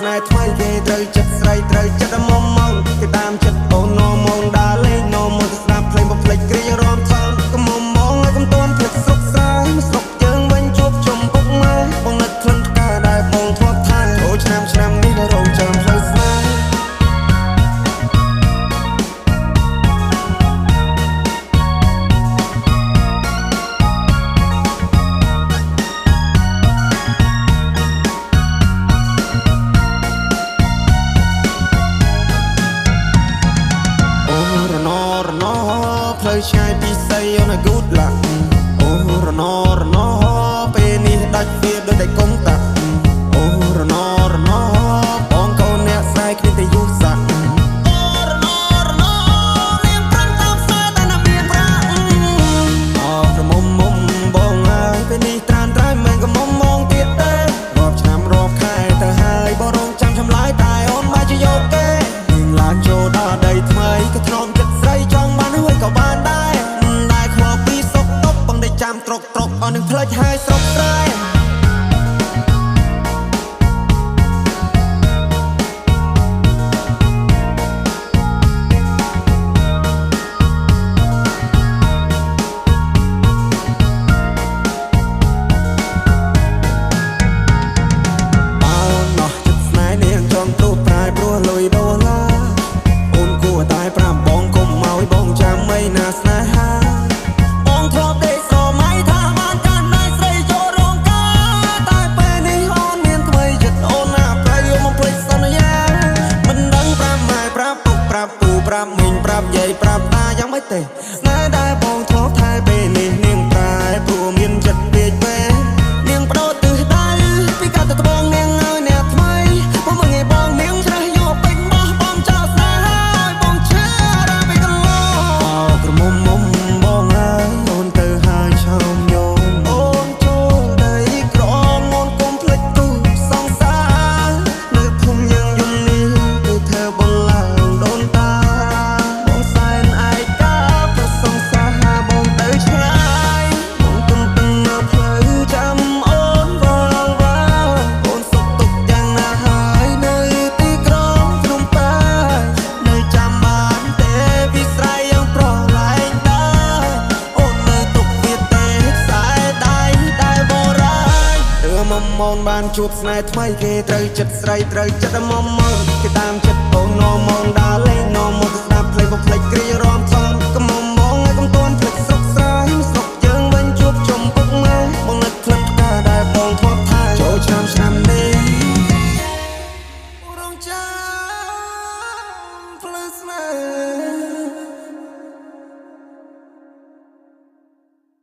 ស្នេហ៍ថ្មីគេត្រូវចិត្តស្រីត្រូវចិត្តមុំមកគេតាមចិត្តអូននមងដើរលេងនមទៅស្ដាប់ភ្លេងបំភ្លេចគ្រារំថនកុំមុំមកឲ្យកុំតន់ភ្លេចស្រុកស្រែស្រុកយើងវិញជួបជុំពុកម៉ែបងនឹកក្លិនផ្កាដែលបងធ្លាប់ថែអូឆ្នាំឆ្នាំនេះរងចាំផ្លូវស្នេហ៍អូរណរណផ្លូវឆ្ងាយពីស័យអូន good luck អូរណរណពេលនេះដាច់វាដូចតែកុងតាក់អូរណរណបងកូនអ្នកស្រែគ្មានតែយុស័កអូរណរណនាងប្រឹងតាមស្នេហ៍តែណាមានប្រាក់អក្រមុំមុំបងអើយពេលនេះត្រានត្រៃមិនក៏មុំមងទៀតទេរាប់ឆ្នាំរាប់ខែទៅហើយបងរងចាំចម្លើយតែអូនបែរជាយកគេនាងឡើងចូលដល់ដីថ្មីក៏ធ្នមចិត្តស្រីចង់បានហើយក៏បានដែរមិនដែលខ្វល់ពីសុកតុកបងได้ចាំត្រុកត្រុកអស់នឹងផ្លេចហើយស្រុកស្រែបើណោះចិត្តស្នេហ៍នាងចង់ត្រួសត្រាយព្រោះលុយដុល្លារអូនគួរតែប្រាប់បងកុំឲ្យបងចាំអីណាស្នេហាបងធ្លាប់ដេកស្រមៃថាបានកាន់ដៃស្រីចូលរោងការតែពេលនេះអូនមានថ្មីចិត្តអូនណាប្រៃយកមកភ្លេចសន្យាមិនដឹងប្រាប់ម៉ែប្រាប់ពុកប្រាប់ពូប្រាប់មីងប្រាប់យាយប្រាប់តាយ៉ាងម៉េចទេស្នេហ៍ដែលបងធ្លាប់ថែពេលនេះនាងប្រែព្រោះមានចិត្តពេកពេលនាងបដូរទិសដៅពីកាត់ទៅត្បូងនាងឲ្យអ្នកថ្មីបងមើលងាយបងនាងច្រេះយកពេញបោះបងចោលស្នេហ៍ឲ្យបងឈឺដល់ពេលកន្លងអោក្រមុំមុំបងអើយអូនទៅហើយឆោមញោមអូនចូលដីក្រមអូនកុំភ្លេចគូសង្សារនៅភូមិយើងយំនេះគឺធ្វើបងឡើងដូនតាបងសែនឯកាប្រសង្សារបងទៅឆ្ងាយបងទន្ទឹងនៅផ្លូវចាំអូនវល់វ៉ាអូនសុខទុក្ខយ៉ាងណាហើយនៅទីក្រុងភ្នំពេញនៅចាំបានទេវិស្រ័យយ៉ាងប្រឡែងដែរអូននៅទុកវាទេខ្សែដៃដែលបរាយទើមមនបានជួបស្នេហ៍ថ្មីគេត្រូវចិត្តស្រីត្រូវចិត្តមុំមកគេតាមចិត្តអូននមងដើរលេងនមមកស្ដាប់ភ្លេងបំភ្លេចគ្រារំថនកុំមុំមងឲ្យកុំតន់ភ្លេចស្រុកស្រែស្រុកយើងវិញជួបជុំពុកម៉ែបងនឹកក្លិនផ្កាដែលបងធ្លាប់ថែចូលឆ្នាំឆ្នាំនេះរងចាំផ្លូវស្នេ